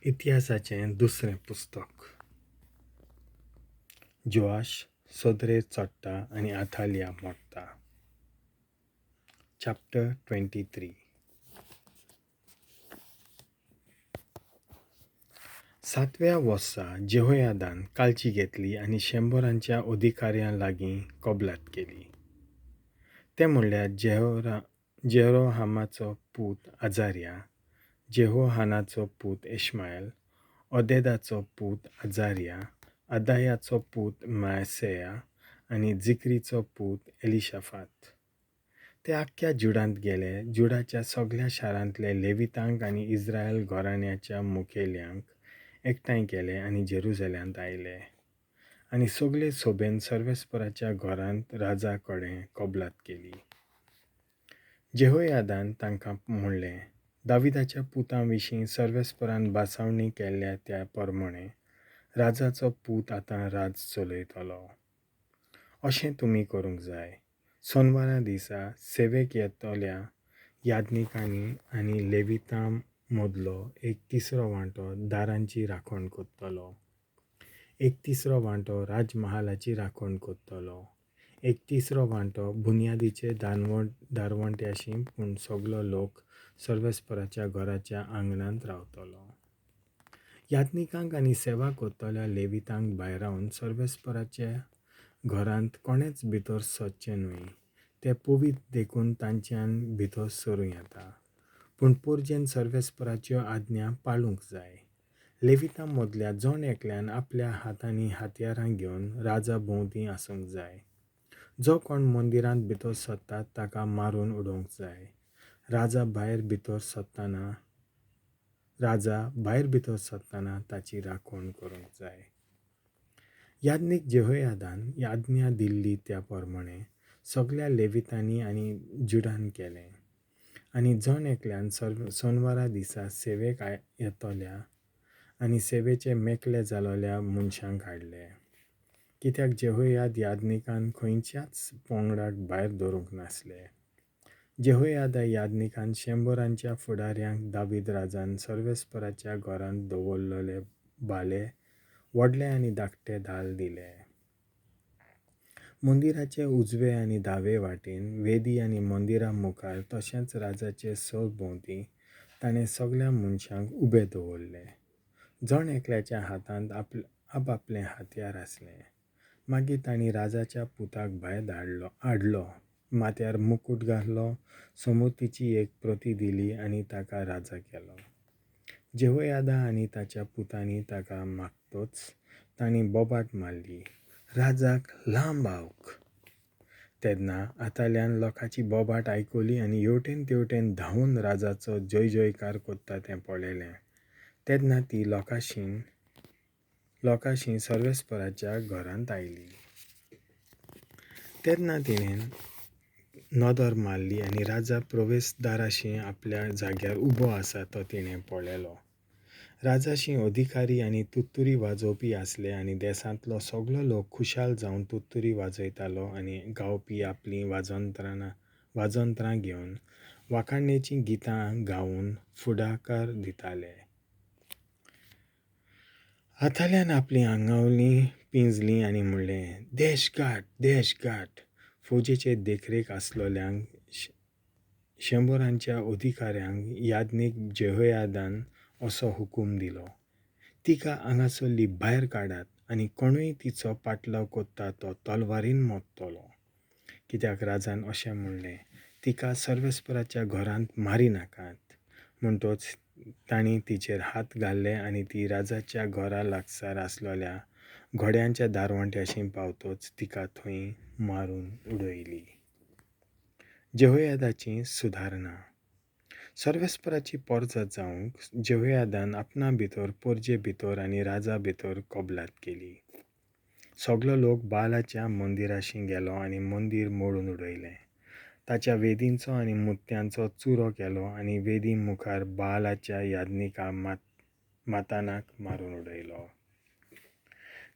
इतिहासाचें दुसरें पुस्तक. जोआश सदरेर चडटा आनी आथालिया मोडटा. चॅप्टर 23. सातव्या वर्सा जेहोयादान काळजी घेतली आनी शंबरांच्या अधिकाऱ्यां लागीं कबलात केली. ते म्हणल्यार जेरोहामाचो पूत आजार्या, जेहोहानाचो पूत इश्मायल, ओदेदाचो पूत आजार्या, अदायाचो पूत मासेया आनी जिक्रीचो पूत एलिशाफात. ते आख्ख्या जुडांत गेले, जुडाच्या सगल्या शारांतले लेवितांक आनी इस्रायल घराण्याच्या मुखेल्यांक एकठांय केले आनी जेरुजाल्यांत आयले आनी सगले सोबेन सर्वेस्पराच्या घरांत राजा कडेन कबलात केली. जेहोयादान तांकां म्हणलें, दाविदाच्या पुतां विशीं सर्वेस्परान भासावणी केल्ल्या त्या परमणें राजाचो पूत आतां राज चलयतलो. अशें तुमी करूंक जाय. सोनवारा दिसा सेवेक येतल्या याज्ञिकांनी आनी लेवितां मदलो एक तिसरो वांटो दारांची राखण करतलो, एक तिसरो वांटो राजमहालाची राखण करतलो, एक तिसरो वांटो बुन्यादीचे दारवंट्याशी, पूण सगलो लोक सर्वेस्पराच्या घराच्या आंगणांत रावतलो. याज्ञिकांक आनी सेवा करतल्या लेवितांक भायरावन सर्वेस्पराच्या घरांत कोणेंच भितर सरचें न्हय. ते पवित्र देखून तांच्यान भितर सरूं येता, पूण पोरजेन सर्वेस्पराच्यो आज्ञा पाळूंक जाय. लेवितां मदल्या जण एकल्यान आपल्या हातांनी हत्यारां घेवन राजा भोंवती आसूंक जाय. जो कोण मंदिरांत भितर सरता ताका मारून उडोवंक जाय. राजा भायर भितर सरतना ताची राखण करूंक जाय. याज्ञीक जेहोयादान आज्ञा दिल्ली त्या प्रमाणें सगल्या लेवितांनी आनी जुडान केलें आनी जण एकल्यान सोनवारा दिसा सेवेक येतल्या आनी सेवेचे मेकळे जालोल्या मनशांक हाडले. कित्याक जेहोयाद याज्ञिकान खंयच्याच पंगडाक भायर दवरूंक नासले. जेहोयादा याज्ञिकान शंबरांच्या फुडाऱ्यांक दावीद राजान सर्वेस्पराच्या घरांत दवरलेले भाले व्हडले आनी धाकटे धाल दिले. मंदिराचे उजवे आनी दावे वाटेन वेदी आनी मंदिरा मुखार तशेंच राजाचे सरभोंवती ताणें सगल्या मनशांक उबे दवरले. जण एकल्याच्या हातांत आपआपलें हत्यार आसलें. मागीर तांणी राजाच्या पुताक भायर हाडलो, माथ्यार मुकूट घातलो, समुतीची एक प्रती दिली आनी ताका राजा केलो. जेहोयादा आनी ताच्या पुतांनी ताका मागतच तांणी बोबाट मारली, राजाक लांब आवक. तेन्ना आताल्यान लोकांची बोबाट आयकली आनी हेवटेन तेवटेन धांवून राजाचो जय जयकार करता तें पळयलें. तेन्ना ती लोकांशी सर्वेस्पराच्या घरांत आयली. तेन्ना तिणें नदर मारली आनी राजा प्रवेशदाराशी आपल्या जाग्यार उबो आसा तो तिणें पळयलो. राजाशी अधिकारी आनी तुत्तुरी वाजोवपी आसले आनी देशांतलो सगलो लोक खुशाल जावन तुत्तुरी वाजयतालो आनी गावपी आपलीं वाजंत्रां घेवन वाखाणेचीं गितां गावन फुडाकार दिताले. आथाल्यान आपलीं आंगावलीं पिंजलीं आनी म्हणलें, देश घाट, देश घाट. फौजेचे देखरेख आसलोल्यांक शंबरांच्या अधिकाऱ्यांक याज्ञीक जेहोयादान असो हुकूम दिलो, तिका हांगासरली भायर काडात आनी कोणूय तिचो पाटलाव करता तो तलवारीन मरतलो. कित्याक राजान अशें म्हणलें, तिका सर्वेस्पराच्या घरांत मारिनाकात. म्हणटच तांणी तिचेर हात घाले आनी ती राजाच्या घरा लागसार आसलेल्या घोड्यांच्या दारवंट्याशी पावतच तिका थंय मारून उडयली. जेहोयादाची सुदारणा. सर्वेस्पराची परजा जावंक जेहोयादान आपणा भितर, पोरजे भितर आनी राजा भितर कबलात केली. सगलो लोक बालाच्या मंदिराशी गेलो आनी मंदीर मोडून उडयलें. ताच्या वेदींचो आनी मुर्त्यांचो चुरो केलो आनी वेदी मुखार बालाच्या याज्ञिका मातानाक मारून उडयलो.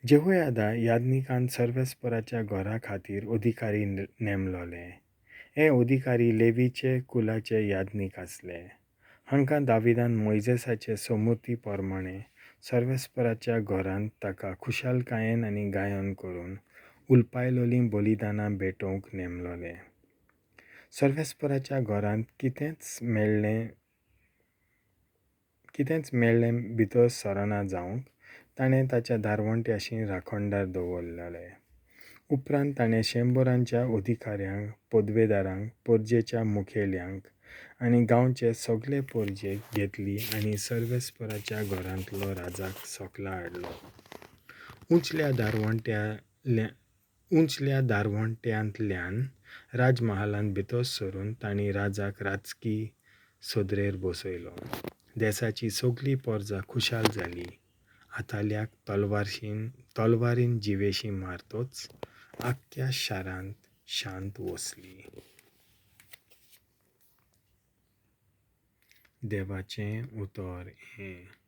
जेहोयादा याज्ञिकान सर्वेस्पराच्या घरा खातीर अधिकारी नेमलोले. हे अधिकारी लेवीचे कुलाचे याज्ञीक आसले. हांकां दाविदान मोयजेसाचे समुती परमाणें सर्वेस्पराच्या घरांत ताका खुशालकायेन आनी गायन करून उलपायलोलीं बलिदानां भेटोवंक नेमलोले. सर्वेस्पराच्या घरांत कितेंच मेळ्ळें भितर सरना जावंक ताणें ताच्या दारवंट्याशीं राखणदार दवरलेले. उपरांत ताणें शंबरांच्या अधिकाऱ्यांक, पदवेदारांक, परजेच्या मुखेल्यांक आनी गांवचे सगळे परजेक घेतली आनी सर्वेस्पराच्या घरांतलो राजाक सकला हाडलो. उंचल्या दारवंट्यांतल्यान राजमहालांत भितर सरून तांणी राजाक राजकी सदरेर बसयलो. देसाची सगळी परजा खुशाल जाली. आताल्याक तलवारीन जिवेशी मारतोच आख्ख्या शारांत शांत वसली. देवाचें उतर हें.